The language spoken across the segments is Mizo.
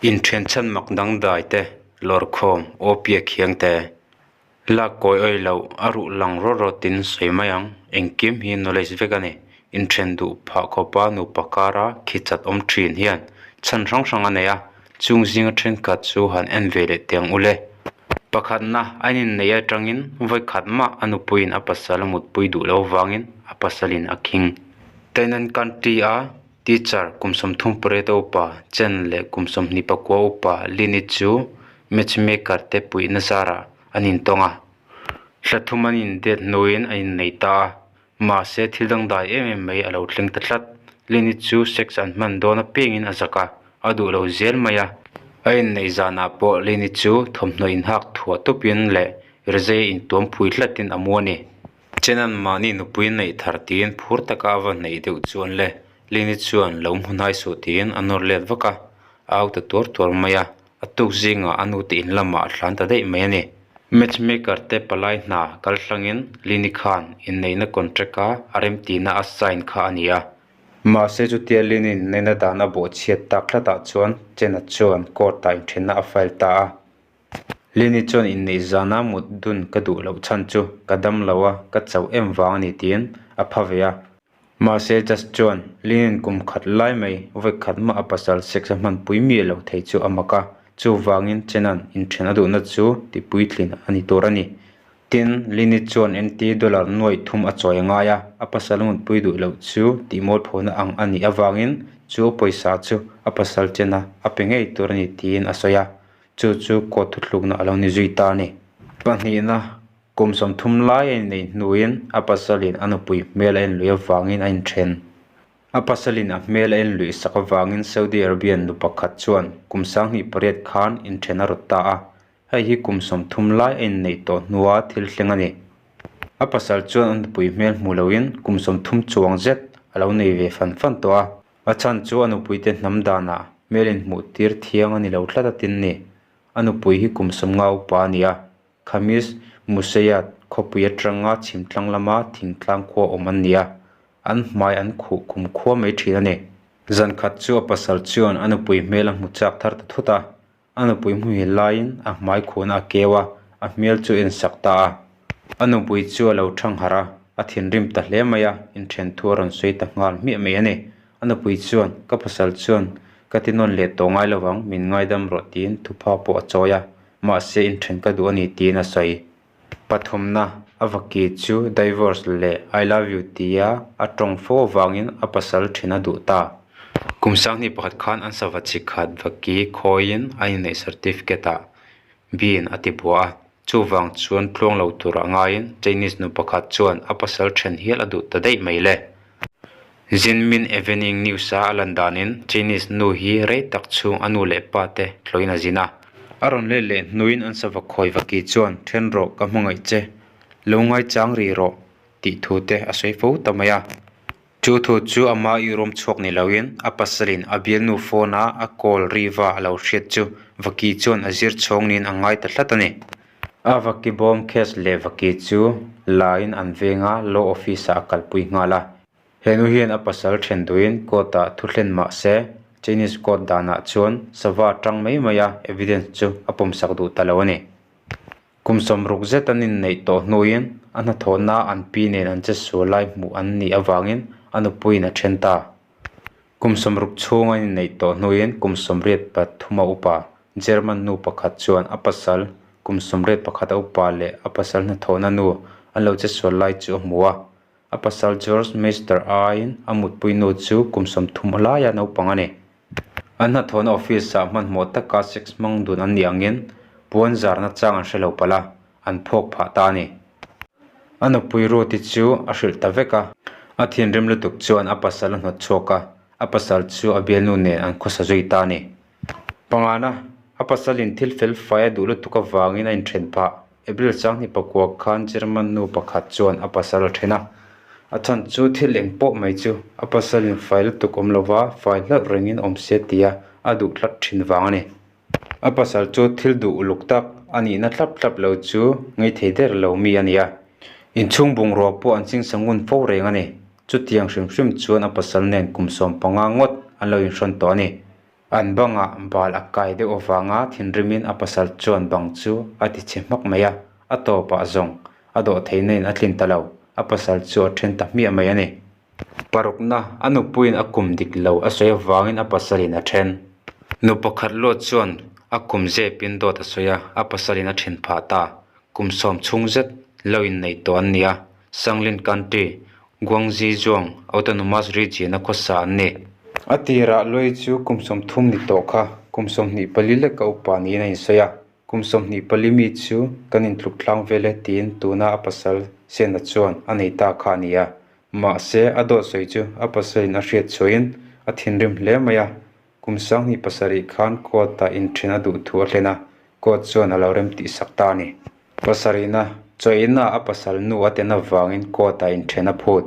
Inthen chhan mak dangdai te, lawrkhawm, awpia khiang te, lak kawi awi loh a ruh lang rawt rawtin sawi mai ang, engkim hi knowledge vek a ni. Inthen duh phah khawpa nupa kara khichat awm thin hian chhan hrang hrang a nei a, chung zinga thenkhat chu han en ve leh teh ang ule. Pakhatna, an inneih atangin vawikhat mah a nupuiin a pasal a mutpui duh lo vangin a pasalin a khing. Tainan Country-a Teacher kum 38 upa Chen leh kum 29 upa Lin-i chu matchmaker te puihna zarah an intawng a. Hla thum an indet hnuin an innei ta a, mahse thil dangdai em em mai a lo thleng ta tlat. Lin-i chu sex an hman dawn apiangin a zak a, a duh lo zel mai a. A inneih zanah pawh Lin-i chu thawmhnaw inhak thuah tupin leh rizei intuam phui tlatin a mu a ni. Chenan mahni nupui neih thar tiin phur taka a va hnaih deuh chuan le Lini chuan lo hmu hnai suh tiin a nawr let vak a, a au ta tuar tuar mai a, a tuk zingah a nute in lamah a thlan ta daih mai a ni. Matchmaker te palai hna kal hlangin Lini khan inneihna contract a a remtihna a sign kha a ni a. Mahse chutia Lini'n neihna dan a bawhchhiat tak tlatah chuan Chena chuan court-ah inthenna a file ta a. Lini chuan inneih zana mut dun ka duh loh chhan chu ka dam lo a, ka chauh em vang a ni tiin a pha ve a. Mahse Judge chuan Lini'n kum khat lai mai vawi khat mah a pasal sex a hmanpui miah lo thei chu a mak a, chuvangin Chena'n inthen a duhna chu tipuitlin a ni tur a ni. Tin, Lini chuan NT dollar nuai thum a chawi a ngai a, a pasal mutpui duh loh chu tihmawlphawhna ang a nih avangin chu pawisa chu a pasal Chena a pe ngei tur a ni tiin a sawi a. Chu chu court thuthlukna a lo ni zui ta a ni. Pahnihna, kum 30 lai a inneih hnuin a pasalin a nupui hmel a enluih avangin a inthen. A pasalin a hmel a enluih sak avangin Saudi Arabian nu pakhat chuan kum 28 khan inthen a rawt ta a, hei hi kum 30 lai a inneih tawh hnua thil thleng a ni. A pasal chuan a nupui hmel hmu loin kum 30 chuang zet a lo nei ve fan fan tawh a. A chhan chu a nupuite hnam danah hmel inhmuh tir thiang a ni lo tlat a tin ni. A nupui hi kum 50 upa a ni a, Khamis Museyat khawpui atanga chhimtlang lama thingtlang khua awm an ni a, an hmai an khuh kum khua mai thin a ni. Zan khat chu a pasal chuan a nupui hmel a hmu chak thar ta thut a, A nupui hmuhil laiin a hmai khuhna a keu a, a hmel chu a insak ta a. A nupui chu a lo thang harh a, a thinrim ta hle mai a, inthen thu a rawn sawi ta nghal hmiah mai a ni. A nupui chuan, Ka pasal chuan ka ti nawn leh tawh ngai lovang, min ngaidam rawh tiin thupha pawh a chawi a, mahse inthen ka duh a ni tiin a sawi. Pathumna, a vaki chu divorce leh I love you tia a tawng fo avangin a pasal then a duh ta. Kum 21 khan an sava chi khat vaki khawiin a inneih certificate ah bin a ti buah a, chuvang chuan tluang lo turah ngaiin Chinese nu pakhat chuan a pasal then hial a duh ta daih mai le. Xinmin Evening News-a a lan danin Chinese nu hi rei tak chhung a nu leh pa te tlawhin a zin a. A rawn let leh hnuin an sava khawi vaki chuan then rawh ka hmangaih che, lo ngaichang rih rawh tih thu te a sawi fo ta mai a. Chu thu chu ama i rawm chhuak ni loin a pasalin a bialnu phone-a a call riva a lo hriat chu vaki chuan a zir chhawng niin a ngai ta tlat a ni. A vaki bawm case leh vaki chu lain an venga law office-ah a kalpui nghal a. He nu hian a pasal then duhin court-ah thu thlen mah se, Chinese court danah chuan sava tang mai mai a evidence chu a pawmsak duh ta lo a ni. Kum 60 zet an inneih tawh hnuin a hnathawhna an pi nen an che sual lai hmuh an nih avangin a nupuiin a then ta. Kum 60 chhung an inneih tawh hnuin kum 83 a upa German nu pakhat chuan a pasal kum 81 a upa leh a pasal hnathawhna nu an lo che sual lai chu a hmu a. A pasal George Meister aiin a mutpui nu chu kum 30 laia naupang a ni. An hnathawhna office-ah hmanhmawh taka sex hmang dun an nih angin puan zarna chang an hre lo palh a, an phawk phah ta a ni. A nupui Ruth-i chu a hrilh ta vek a. A thinrim lutuk chuan a pasal a hnawt chhuak a, a pasal chu a bialnu nen an khawsa zui ta a ni. Pangana, a pasalin thil fel fai a duh lutuk avangin a inthen phah. April 29 khan German nu pakhat chuan a pasal a then a, a chhan chu thil eng pawh mai chu a pasalin fai lutuk awm lova fai hlauh rengin awm se tia a duh tlat thin vang a ni. A pasal chu thil duh uluk tak a nihna thlap thlap lo chu ngaithei der lo mi a ni a, inchhung bungrua pawh an chingsa ngun fo reng a ni. Chutiang hrim hrim chuan a pasal nen kum 15 ngawt an lo inhrawn tawh a ni. An bangah bal a kai deuh avanga thinrimin a pasal chuan bang chu a tichhe hmak mai a, a tawpah zawng a dawh theihna in a tlin ta lo, a pasal chu a then ta hmiah mai a ni. Parukna, a nupuiin a kum dik lo a sawi avangin a pasalin a then. Nu pakhat luat chuan a kum zepin dawt a sawi a, a pasalin a then phah ta. Kum sawm chhung zet lo inneih tawh an ni a, Sanglin County, Guangxi Zhuang Autonomous Region-a khawsa an ni. A tirah Luai chu kum 30 ni tawh kha kum 24 leka upa niin a insawi a, kum 24 mi chu kan intluk tlang vel e tiin tuna a pasal Sena chuan a nei ta kha a ni a. Mahse, a dawt sawi chu a pasalin a hriat chhuahin a thinrim hle mai a, Kum 27 khan court-ah inthen a duh thu a hlen a, court chuan a lo rem tih sak ta a ni. Pasarihna, Chawina a pasal nu a ten avangin court-ah inthen a phut.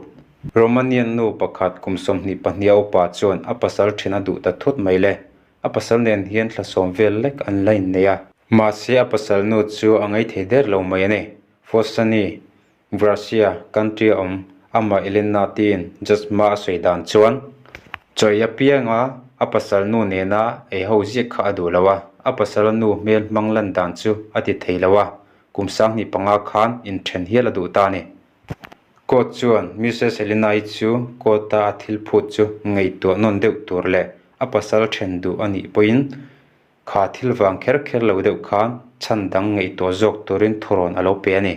Romanian nu pakhat kum 22 a upa chuan a pasal then a duh ta thut mai le. A pasal nen hian thla sawm vel lek an la innei a. Mahse a pasal nu chu a ngaithei der lo mai a ni. Fossani, Russia country a awm amah Elena tiin Jasma a sawi dan chuan chawi apianga a pasal nu nena ei ho ziak kha a duh lo a, a pasal nu hmel hmang lan dan chu a ti thei lo a, kum 15 khan inthen hial a duh ta a ni. Court chuan Mrs Elena-i chu court-a a thil phut chu ngaihtuah nawn deuh tur leh a pasal then duh a nih pawhin Kha thil vang kher kher lo deuh khan chhan dang ngaihtuah zawk turin thurawn a lo pe a ni.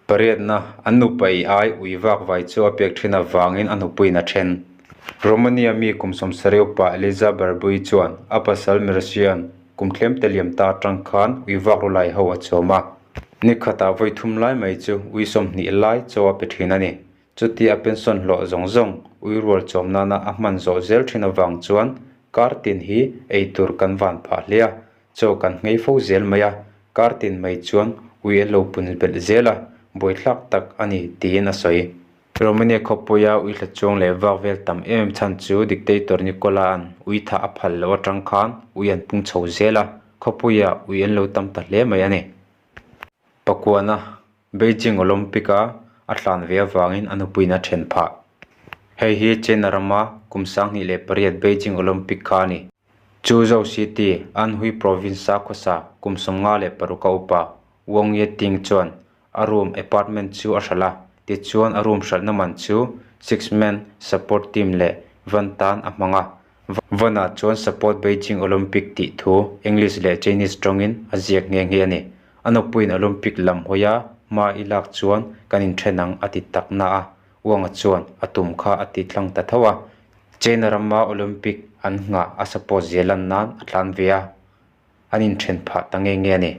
Pariatna, an nupa i ai ui vak vai chu a pek thin avangin a nupuiin a then. Romania mi kum 70 upa Eliza Barbui chuan a pasal Mircea-a'n kum tlem te liam ta atang khan ui vak ru lai ho a chawm a. Ni khatah vawi thum lai mai chu ui 20 lai chaw a pe thin a ni. Chutia a pension hlawh zawng zawng ui rual chawm nana a hman zawh zel thin avang chuan kar tin hi ei tur kan van phah hle a, chaw kan nghei fo zel mai a, kar tin mai chuan ui a lo pun belh zel a, buaithlak tak a ni tiin a sawi. Romania khawpuia ui hla chuang leh vak vel tam em em chhan chu dictator Nicola-a'n ui thah a phal loh atang khan ui an pung chho zel a, khawpuia ui an lo tam ta hle mai a ni. Pakuana Beijing Olympic-a a tlan ve avangin a nupuiin a then phah. Hei hi China rama kum 2008 Beijing Olympic kha a ni. Chuzhou City, Anhui Province-a khawsa kum 56 a upa Wang Yeting chuan a room apartment chu a hralh a, tichuan a room hralhna man chu Six Man Support Team leh Van tan a hmang a. Vanah chuan Support Beijing Olympic tih thu English leh Chinese tawngin a ziak nghe nghe a ni. A nupuiin Olympic lam hawi a, hma i lak chuan kan inthen ang a ti tak na a, Wang-a chuan a tum kha a ti tlang ta tho a. China rama Olympic an nghah a support zel lan nan a tlan ve a, an inthen phah ta nge nge a ni.